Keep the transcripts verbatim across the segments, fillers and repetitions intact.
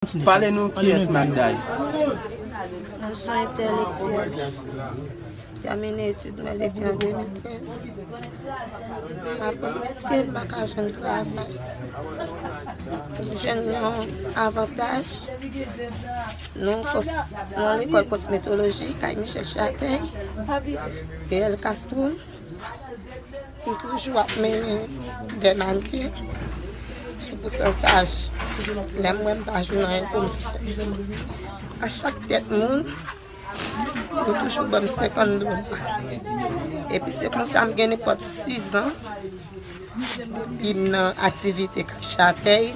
Pale nou kiyès Magda ye. Mwen se yon entèlektyèl. Tèmine etid mwen depi an de mil trèz. M ap remèsye, m pa ka jwenn travay. M jwenn yon avantaj. Nou kòs-, nou lekòl kosmetoloji, kay Michel Chatèy, Riyèl Castro. M toujou ap mennen de mannken sou pousantaj. Lè m wè m pa jwenn anyen pou m fè. A chak tèt moun, yo toujou ban m senkant dola. Epi se konsa m gen nenpòt sis an. Depi m nan aktivite kay Chatèy,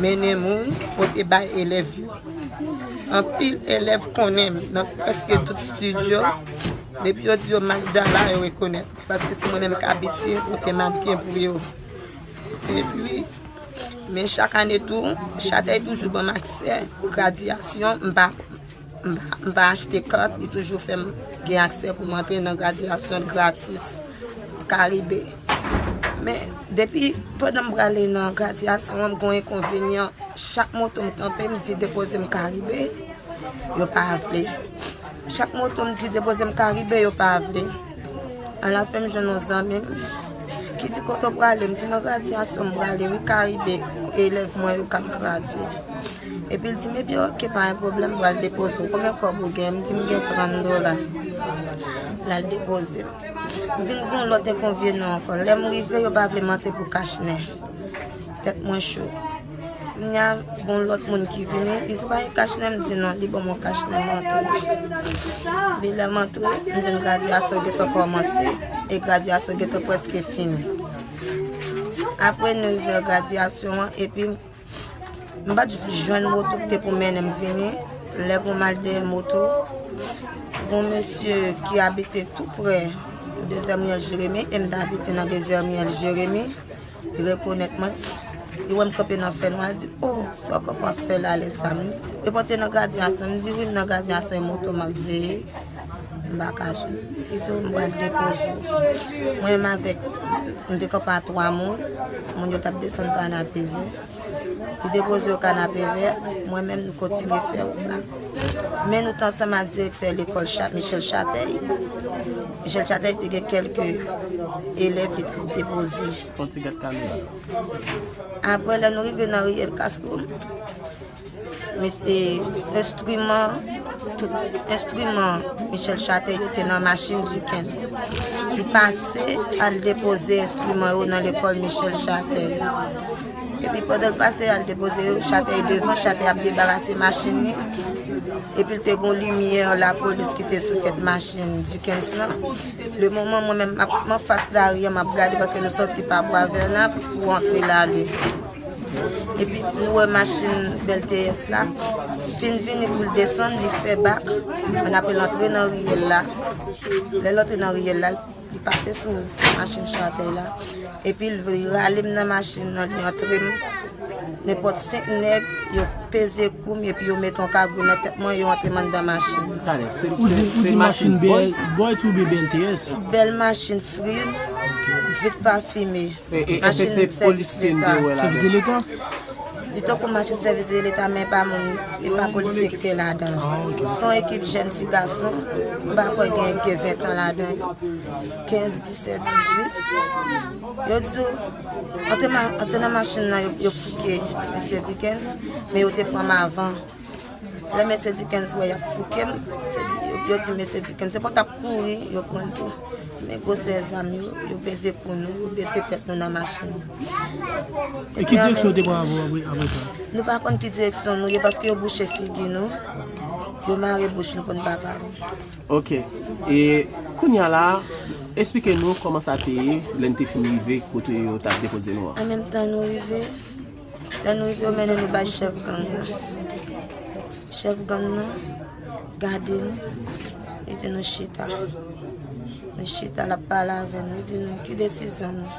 mennen moun, pote bay elèv yo. Anpil elèv konnen m nan prèske tout estidyo. Depi yo di yo Magda la, yo rekonèt mwen, paske se mwen menm k abitye pote mannken pou yo. Epi, men chak ane tou, Chatèy toujou ban m aksè gradyasyon, m pa, m pa, m pa achte kat, li toujou fè m gen aksè pou m antre nan gradyasyon l gratis nan Karibe. Men, depi pandan m prale nan gradyasyon an, m gen yon enkonvenyan. Chak moto m kanpe, m di depoze m Karibe, yo pa vle. Chak moto m di depoze m Karibe, yo pa vle. Alafen m jwenn yon zanmi m ki di, "Kote w prale?" M di, "Nan gradyasyon m prale wi, Karibe, elèv mwen yo k ap gradye." Epi l di m, "Ebyen, oke, pa gen pwoblèm, m pral depoze w. Konbyen kòb ou gen?" M di, "M gen trant dola." L al depoze m. M vin gen yon lòt enkonvenyan ankò. Lè m rive, yo pa vle m antre pou kach nen. Tèt mwen cho. Kounye a, gen yon lòt moun ki vini, li di, "Pa gen kach nen?" M di, "Non." Li ban m yon kach nen, m antre. Epi lè m antre, m jwenn gradyasyon gentan kòmanse, e gradyasyon gentan prèske fini. Apre nevè gradyasyon an, epi m pa t jwenn moto ki te pou mennen m vini. Lè pou m al dèyè moto, gen yon mesye ki abite tou prè dezyèm Riyèl Jeremi, e m t abite nan dezyèm Riyèl Jeremi. Li rekonèt mwen. Li wè m kanpe nan fènwa, li di, "O, sa w kanpe ap fè la lè sa?" M di, "E pa w te nan gradyasyon?" M di, "Wi, m nan gradyasyon, e moto m ap veye. M pa ka jwenn." Li di, "O, m pral depoze w." Mwen menm avèk, m te kanpe a twa moun, moun yo t ap desann Kanapevè. Li depoze yo Kanapevè, mwen menm nou kontinye fè wout la. Men nou t ansanm ak direktè lekòl Cha-, Michel Chatèy. Michel Chatèy te gen kèlke elèv li t ap depoze. Fè yon ti gad kamera. Apre, lè nou rive nan Riyèl Castro, mis-, e, enstriman, tout enstriman Michel Chatèy yo te nan machin Dickens. Li pase al depoze enstriman yo nan lekòl Michel Chatèy. Epi pandan l pase al depoze yo, Chatèy devan, Chatèy ap debarase machin li. Epi l te gen yon limyè lapolis ki te sou tèt machin Dickens lan. Le moman mwen menm m ap, m anfas lari a, m ap gade paske nou sòti pa Bwa Vèna pou antre Lalin. Epi nou wè machin bèl T S la fin vini pou l desann, li fè bak. Ann apre l antre nan riyèl la. Lè l antre nan riyèl la, li pase sou machin Chatèy la. Epi l vle rale m nan machin nan, li antre m. Nenpòt senk nèg, yo peze kou m, epi yo mete yon kagou nan tèt mwen, yo antre m anndan machin nan. Talè, se, Ou di, se, ou se di machin machin boy, boy? Boy tou oubyen bèl T S? Bèl machin friz, vit pafime. E, e, èske Machin se sèvis polisye m te leta. Wè la? Sèvis de leta? Li tankou machin sèvis de leta, men pa moun, e pa polisye ki te ladan l. Ah, ok. Se yon ekip jèn ti gason, m pa kwè gen, gen ven tan ladan yo. Kenz, disèt, dizuit. Yo di w, antre ma-, antre nan machin nan, yo, yo fouke mesye Dickens, men yo te pran m avan. Lè mesye Dickens wè y ap fouke m, se di, yo, yo di mesye Dickens, se pou t ap kouri, yo pran l tou. Men gwosè zam yo, yo peze kou nou, yo bese tèt nou nan machin nan. E ki direksyon yo te pran avè w apre, apre sa? Nou pa konn ki direksyon nou ye, paske yo bouche figi nou, yo mare bouch nou pou n pa pale. Ok. E kounye a la, eksplike nou kòman sa te ye lè n te fin rive kote yo t ap depoze nou an. An menm tan nou rive, lè nou rive, yo mennen nou bay chèf gang nan. Chèf gang nan gade nou, li di nou chita. Nou chita, l ap pale avè nou, li di nou ki desizyon nou.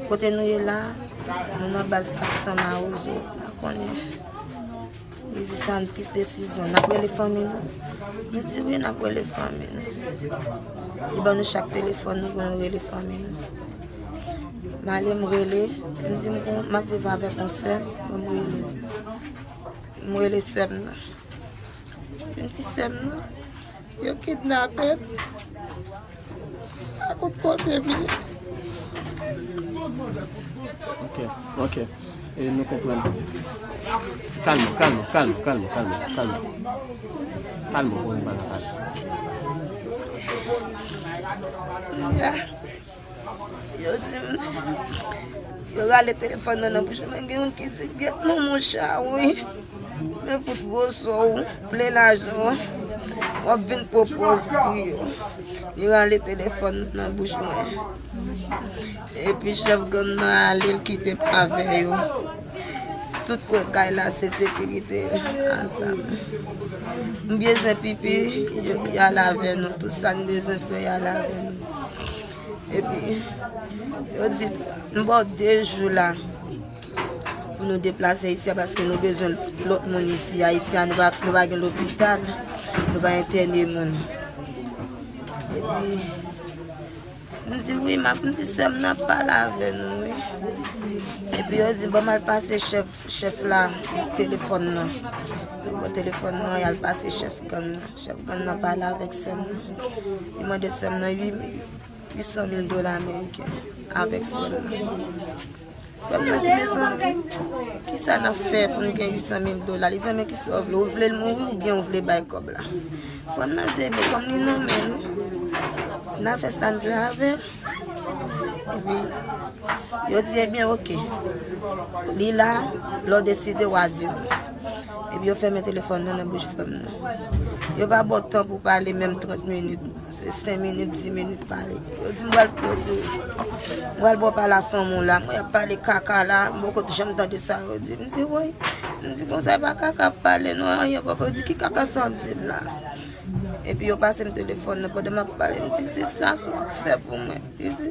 Kote nou ye la, nou nan baz kat san Mawozo, pa konnen. Li di sa n ki desizyon, n ap rele fanmi nou. Nou di wi, n ap rele fanmi nou. Li ban nou chak telefòn nou pou nou rele fanmi nou. M ale, m rele, m di m gon, m ap viv avèk yon sè m, ban m rele. M rele sè m nan. M di sè m nan, yo kidnape m. Pa konn kote m ye. Ok, ok. E nou konprann. Kalme, kalme, kalme, kalme, kalme, kalme. Kalme, pou nou pa nan pale. Ya. Yo di m, yo rale telefòn nan nan bouch mwen. Gen youn ki di, "Gèt non, monchè, wi. Men fout gwo so w, plen lajan w, w ap vin pwopoz kriye w." Li rale telefòn nan nan bouch mwen. Epi chèf gang nan ale, l kite m avè yo. Tout kwen kay la se sekirite ansanm. M bezwen pipi, yo, y al avè nou. Tout sa n bezwen fè, y al avè nou. Epi, yo di, m ba w de jou la pou nou deplase isi a, paske nou bezwen lòt moun isi a. Isi a, nou pa, nou pa gen lopital, nou pa entène moun. Epi, m di, "Wi, m ap," m di, "Sè m nan pale avè nou, wi." Epi, yo di, "Ban m al pase chèf, chèf la telefòn nan." Yo pran telefòn nan, y al pase chèf gang nan. Chèf gang nan pale avèk sè m nan. Li mande sè m nan uit, uit san mil dola ameriken avèk frè m nan. Frè m nan di, "Mezanmi, kisa n ap fè pou n gen uit san mil dola?" Li di, "Men kisa w vle? Ou vle l mouri oubyen ou vle bay kòb la?" Frè m nan di, "Ebyen, kòm li nan men nou, n a fè sa n vle avè l." Epi, yo di, "Ebyen, oke. Li la, lè w deside, w a di nou." Epi yo fèmen telefòn nan nan bouch frè m nan. Yo pa ba w tan pou pale menm trant minit, se senk minit, dis minit pale. Yo di m pral, yo di, "M pral ba w pale a fanmi w la." Mwen ap pale kaka la, m poko janm tande sa yo di. M di, "Woy." M di, "Konsa e pa kaka ap pale non, anyen poko." Yo di, "Ki kaka sa w ap di m la?" Epi yo pase m telefòn nan pandan m ap pale. M di, "Sista, sa w ap fè pou mwen?" Li di,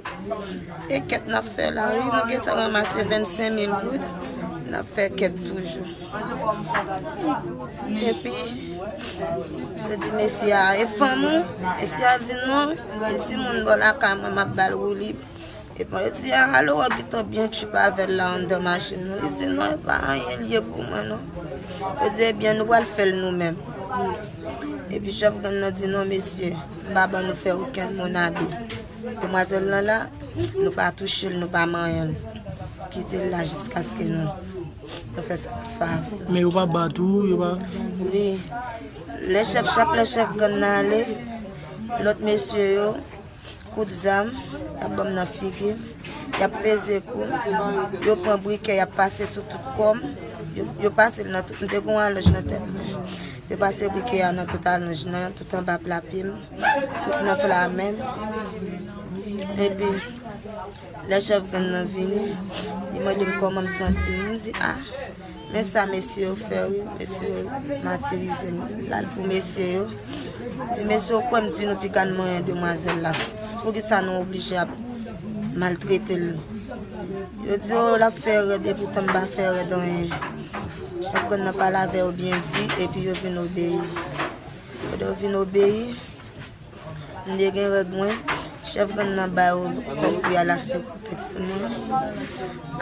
"E kèt n ap fè la, wi, nou gentan ranmase vennsenk mil goud, n ap fè kèt toujou." Epi, yo di mesye a, "E fanm ou?" Mesye a di, "Non, e timoun bò lakay mwen, m ap ba l woulib." Epi yo di, "A, alò w gentan byen tchip avè l la anndan machin nou?" Li di, "Non, e pa anyen l ye pou mwen, non." Yo di, "Ebyen, nou pral fè l nou menm." Epi chèf gang nan di, "Non, mesye, m pa ban nou fè okenn moun abe. Demwazèl lan la, nou pa touche l, nou pa manyen l. Kite l la jiskaske nou, nou fè sa n ap fè avè l." Men yo pa bat ou, yo pa... Wi. Lè chèf, chak lè chèf gang nan ale, lòt mesye yo, kout zam, y ap ban m nan figi m, y ap peze kou m, yo pran brikè, y ap pase sou tout kò m, yo, yo pase l nan tout, m te gen yon alonj nan tèt mwen. Yo pase brikè a nan tout alonj nan, tout anba pla pye m, tout nan pla men m. Epi, lè chèf gang nan vini, li mande m kòman m santi m. M di, "A, men sa mesye yo fè, wi, mesye yo matirize m." L al pou mesye yo. Di, "Mesye yo kwè m di nou piga n manyen demwazèl la. S-, poukisa nou oblije ap maltrete l?" Yo di, "O, l ap fè rèd, epoutan m pa fè rèd anyen." Chèf gang nan pale avè yo byen di, epi yo vin obeyi. Lè yo vin obeyi, m te gen règ mwen, chèf gang nan ba yo kòb pou y al achte kotèks pou mwen.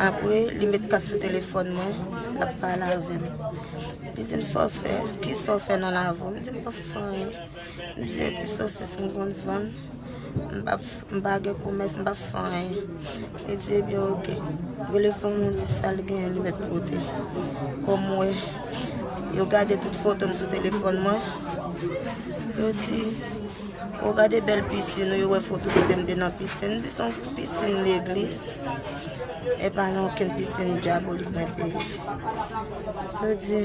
Apre, li met kas sou telefòn mwen, l ap pale avè m. Li di m, "Sa w fè? Kisa w fè nan lavi w?" M di, "M p ap fè anyen." M di, "E ti sosis m konn vann. M p ap, m pa gen komès, m p ap fè anyen." Li di, "Ebyen, oke. Rele fanmi w, di sa l genyen, li mèt pote." Kòm m wè, yo gade tout foto m sou telefòn mwen. Yo di, "O, gade bèl pisin ou," yo wè foto kote m te nan pisin. M di, "Se yon pisin legliz. E pa nan okenn pisin dyabolik mwen te ye." Yo di,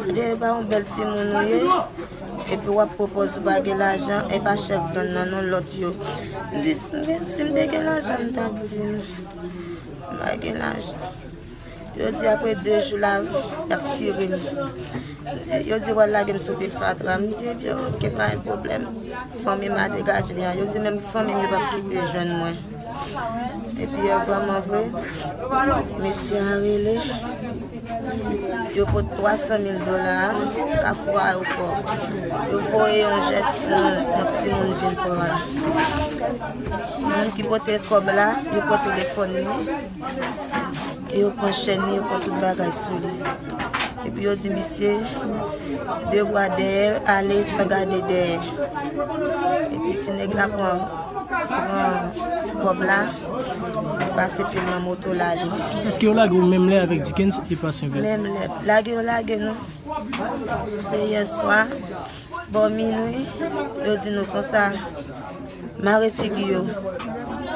"Gade, e pa yon bèl timoun ou ye, epi w ap pwopoze ou pa gen lajan, e pa chèf gang nan non, lòt yo." M di, "Si m gen, si m te gen lajan, m t ap di nou. M pa gen lajan." Yo di apre de jou la, y ap tire m. M di, yo di yo pral lage m sou pil fatra. M di, "Ebyen, oke, pa gen pwoblèm." Fanmi m a degaje m. Yo di menm fanmi m yo p ap kite jwenn mwen. Epi, e vrèman vre, mesye a rele. Yo pot twa san mil dola a, Kafou Ayewopò. Yo voye yon jèn, yon, yon timoun vin pran l. Moun ki pote kòb la, yo pran telefòn li. E yo pran chèn li, yo pran tout bagay sou li. Epi yo di misye, de bra dèyè, ale san gade dèyè. Epi ti nèg la pran, pran kòb la, li pase pye l nan moto l ale. Èske yo lage w menm lè avèk Dickens epi Passion Vert? Menm lè. Lage yo lage nou. Se yè swa, bò minwi, yo di nou konsa, mare figi yo.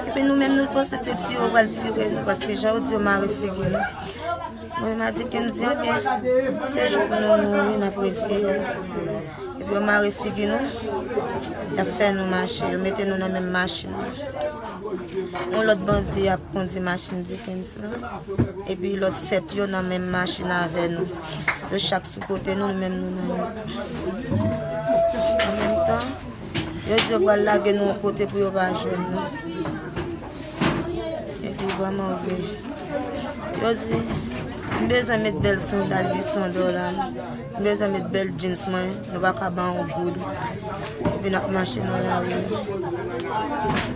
Epi nou menm nou panse se tire yo pral tire nou, paske jan yo di yo mare figi nou. Mwen, m a di Kendy, ebyen, se jou pou nou mouri, n ap reziye nou. Epi yo mare figi nou, y ap fè nou mache, yo mete nou nan menm machin nan. Yon lòt bandi ap kondi machin Dickens lan, epi lòt sèt yo nan menm machin avè nou. Yo chak sou kote nou, nou menm nou nan mitan. An menm tan, yo di yo pral lage nou yon kote pou yo pa jwenn nou. Epi vrèman vre. Yo di, m bezwen met bèl sandal uit san dola, m bezwen met bèl jeans mwen, nou pa ka ban yon goud. Epi n ap mache nan lari.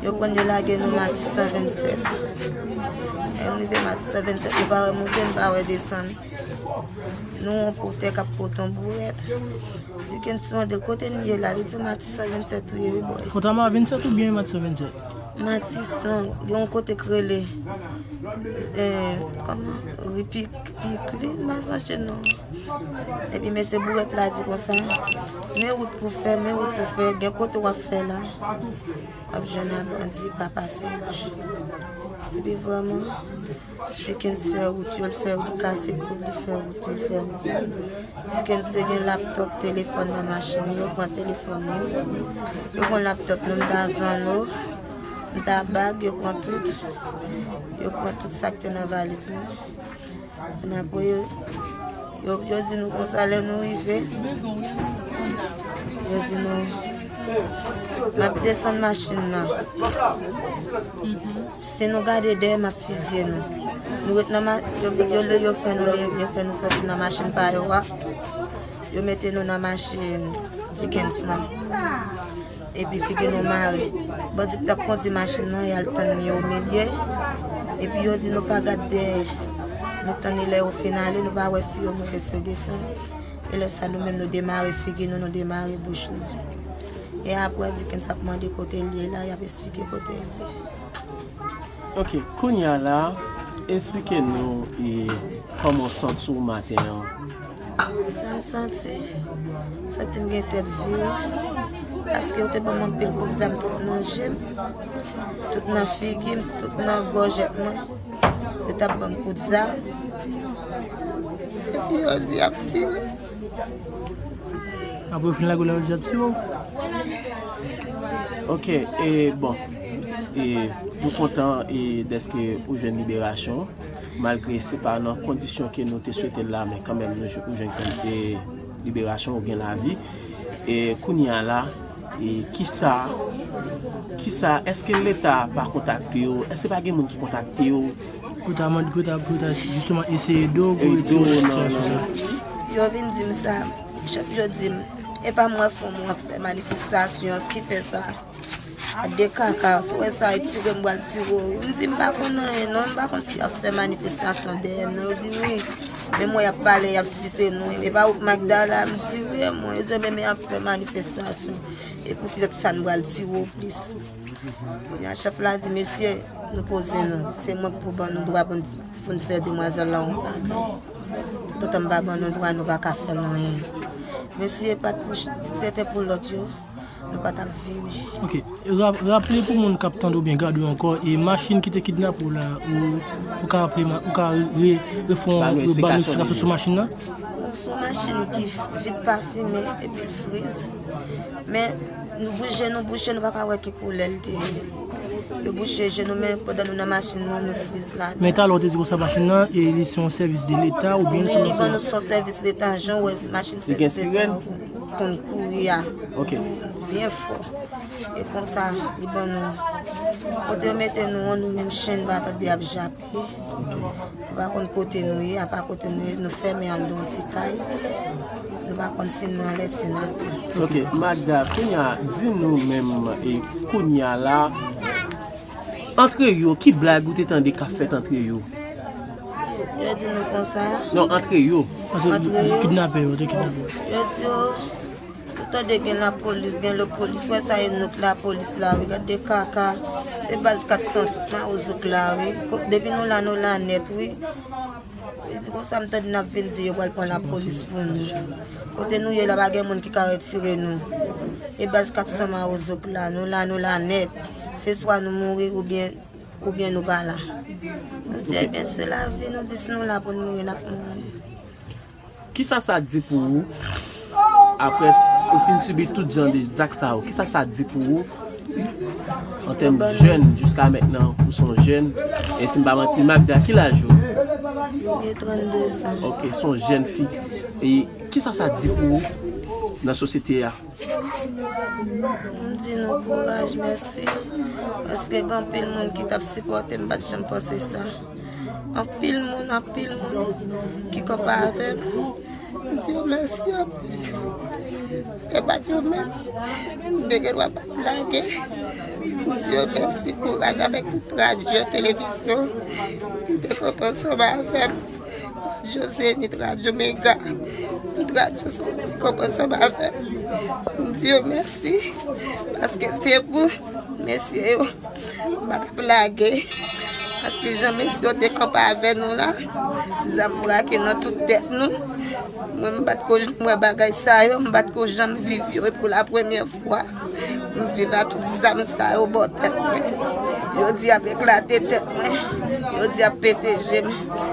Yo pran yo lage nou Matisan vennsèt. Lè n rive Matisan vennsèt, nou pa wè monte, nou pa wè desann. Nou yon pòtè k ap pote yon bourèt. Dickens mande l, kote n ye la? Li di, Matisan vennsèt ou ye, wi, bòy. Fòtama vennsèt oubyen Matisan vennsèt? Matisan, gen yon kote k rele, eh, kòman? Ri Pik-, Pikli, m pa sonje non. Epi mesye bourèt la di konsa, men wout pou fè, men wout pou fè, gen kote w ap fè la. W ap jwenn a bandi pa pase la. Epi vrèman, Dickens fè wout yo, l fè wout, li kase koud, li fè wout yo, l fè wout yo. Dickens te gen laptòp, telefòn nan machin li, yo pran telefòn nou. Yo pran laptòp nou, m ta zanno, m ta bag, yo pran tout. Yo pran tout sa k te nan valiz nou. Ann apre, yo, yo, yo di nou konsa lè nou rive, yo di nou, m ap desann machin nan. Si nou gade dèyè, m ap fizye nou. Nou ret nan ma-, yo, yo, yo, yo fè nou, yo fè nou sòti nan machin pa yo a. Yo mete nou nan machin Dickens lan. Epi figi nou mare. Bandi k t ap kondi machin nan, y al tann li omilye. Epi yo di nou pa gad dèyè. Nou tann li lè yo fin ale, nou pa wè si yo moute, si yo desann. E lè sa, nou menm, nou demare figi nou, nou demare bouch nou. E apre, Dickens ap mande kote l ye la, y ap esplike kote l ye. Ok, kounye a la, esplike nou e, kòman w santi w maten an. Sa m santi? Santi m gen tèt vire. Paske yo te ban m anpil kout zam tout nan je m, tout nan figi m, tout nan gòjèt mwen. Yo t ap ban m kout zam. Epi yo di y ap tire. Apre yo fin lage w la, yo di y ap tire w. Ok, e bon. E nou kontan e dèske ou jwenn liberasyon, malgre se pa nan kondisyon ke nou te swete l la, men kanmenm nou jwenn, ou jwenn kèlke liberasyon, ou gen lavi. E kounye a la, e kisa, kisa, èske Leta pa kontakte w? Èske pa gen moun ki kontakte w? Pou ta mande, pou ta, pou ta jisteman eseye ede w, pou retire w nan sitiyasyon sa. Yo vin di m sa, chak yo di m, e pa mwen fanm w ap fè manifestasyon, ki fè sa. A de kaka, si w wè sa, retire m, m pral tire w. M di m pa konn anyen non, m pa konn si y ap fè manifestasyon dèyè m non. Yo di wi, men mwen y ap pale, y ap site non. E pa ou k Magdala, m di wi, e mwen, yo di men, men y ap fè manifestasyon. E poutèt sa, n pral tire w plis. Kounye a, chèf la di, mesye, nou poze nou. Se mwen k pou ban nou dwa pou n, pou n fè demwazèl la yon bagay. Toutan m pa ban nou dwa, nou pa ka fè l anyen. Mesye, pa t pou, se te pou lòt yo. Nou pa t ap vini. Ok. Rap-, raple pou moun k ap tande oubyen gade w ankò, e machin ki te kidnape w la, ou, ou ka raple ma-, ou ka re-, refè yon, ban nou eksplikasyon sou machin nan? Bon, se yon machin ki f-, vit pafime epi l friz. Men, nou bouje, nou bouche, nou pa ka wè ki koulè l te ye. Yo bouche je nou, men pandan nou nan machin nan, nou friz la. Men talè w te di konsa machin nan, e li se yon sèvis de Leta oubyen se yon... Wi, li ban nou, se yon sèvis Leta, jan w wè machin sèvis Leta yo konn kouri a. Ok. Byen fò. E konsa, li ban nou. Kote yo mete nou an, nou menm chen pa tande y ap jape. Nou pa konn kote nou ye, apa kote nou ye, nou fèmen anndan yon ti kay. Nou pa konn si nou anlè, si n atè. Ok, Magda, kounye a, di nou menm, e kounye a la, antre yo, ki blag ou te tande k ap fèt antre yo? Yo di nou konsa. Non, antre yo. Antre yo. Kidnapè yo, te kidnapè yo. Yo di yo, nou tande gen lapolis, gen lapolis. Wè sa e nou k lapolis la, wi, gade kaka. Se baz kat san sis nan Ozouk la, wi. Ko-, depi nou la, nou la nèt, wi. Yo di konsa m tande n ap vin di yo pral pran lapolis pou nou. Kote nou ye la, pa gen moun ki ka retire nou. E baz kat san Mawozo k la, nou la, nou la nèt. Se swa nou mouri oubyen, oubyen nou pa la. Nou di, ebyen, se lavi, nou di si nou la pou n mouri, n ap mouri. Kisa sa di pou ou, apre ou fin sibi tout jan de zak sa yo? Kisa sa di pou ou, an tèm jèn, jiska mentnan, ou se yon jèn, e si m pa manti, Magda, ki laj ou? Mwen gen trannde zan. Ok, se yon jèn fi. E kisa sa di pou ou nan sosyete a? M di nou kouraj, mèsi. Paske gen anpil moun ki t ap sipòte m, m pa t janm panse sa. Anpil moun, anpil moun ki kanpe avè m. M di yo mèsi anpil. Se pa t yo menm, m te gen dwa pa t lage. M di yo mèsi, kouraj avèk tout radyo, televizyon ki te kanpe ansanm avè m. Radyo Zenith, Radyo Mega, tout radyo sa yo te kanpe ansanm avè m. M di yo mèsi, paske se pou mesye yo m pa t ap lage. Paske jan mesye yo te kanpe avè nou la, zam brake nan tout tèt nou. Mwen, m pa t ko janm wè bagay sa yo, m pa t ko janm viv yo. E pou la premyè fwa, m viv a tout zam sa yo bò tèt mwen. Yo di y ap eklate tèt mwen. Yo di y ap pete je m.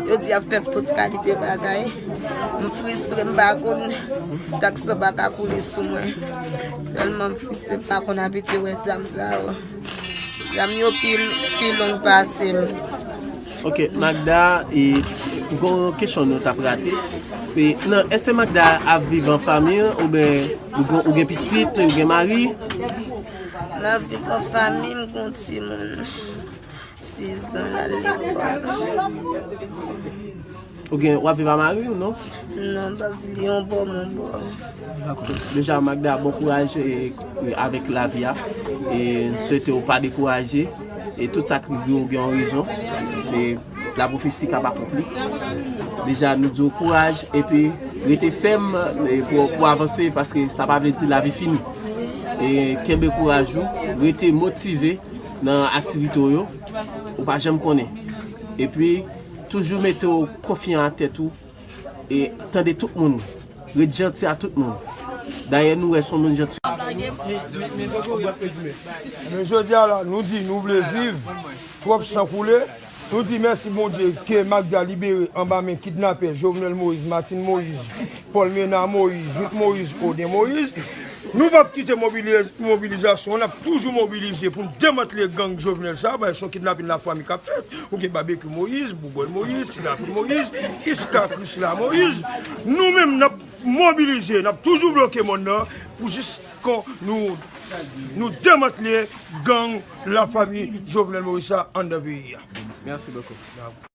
Yo di y ap fè m tout kalite bagay. M fristre, m pa konn, tak san pa ka koule sou mwen. Tèlman m fristre, m pa konn abitye wè zam sa yo. Zam yo pi, pi long pase m. Ok, Magda, e, gon kesyon nou t ap rate. E, nan, èske Magda ap viv an fanmi, oubyen ou gen, ou gen pitit, ou gen mari? M ap viv an fanmi, m gen yon timoun. Sizan l al lekòl. Ou gen, w ap viv a mari w, non? Non, m p ap viv, li yon bò, m yon bò. Dakò. Deja, Magda, bon kouraj, e, e, avèk lavi a. E n swete w pa dekouraje. E tout sa k rive w gen yon rezon. Se lapwofesi k ap akonpli. Deja, nou di w kouraj, epi rete fèm, e, pou, pou avanse, paske sa pa vle di lavi fini. E kenbe kouraj ou, rete motive nan aktivite w yo, ou pa janm konnen. Epi, toujou mete w konfyan a tèt ou, e tande tout moun, ret janti a tout moun. Dayè, nou wè se yon moun janti. Men jodi a la, nou di nou vle viv, twòp san koule. Nou di mèsi Bondye ke Magda libere anba men kidnapè Jovenel Moïse, Martine Moïse, Paul Ménard Moïse, Jouthe Moïse, Odin Moïse. Nou p ap kite mobili-, mobilizasyon an, n ap toujou mobilize pou n demantle gang Jovenel sa, paske se yon kidnapin lafanmi k ap fèt. Ou gen Babekyou Moïse, Bouboy Moïse, Silapli Moïse, Iska Krisla Moïse. Nou menm, n ap mobilize, n ap toujou bloke mòn nan pou jis kon nou, nou demantle gang lafanmi Jovenel Moïse sa anndan peyi a. Merci beaucoup.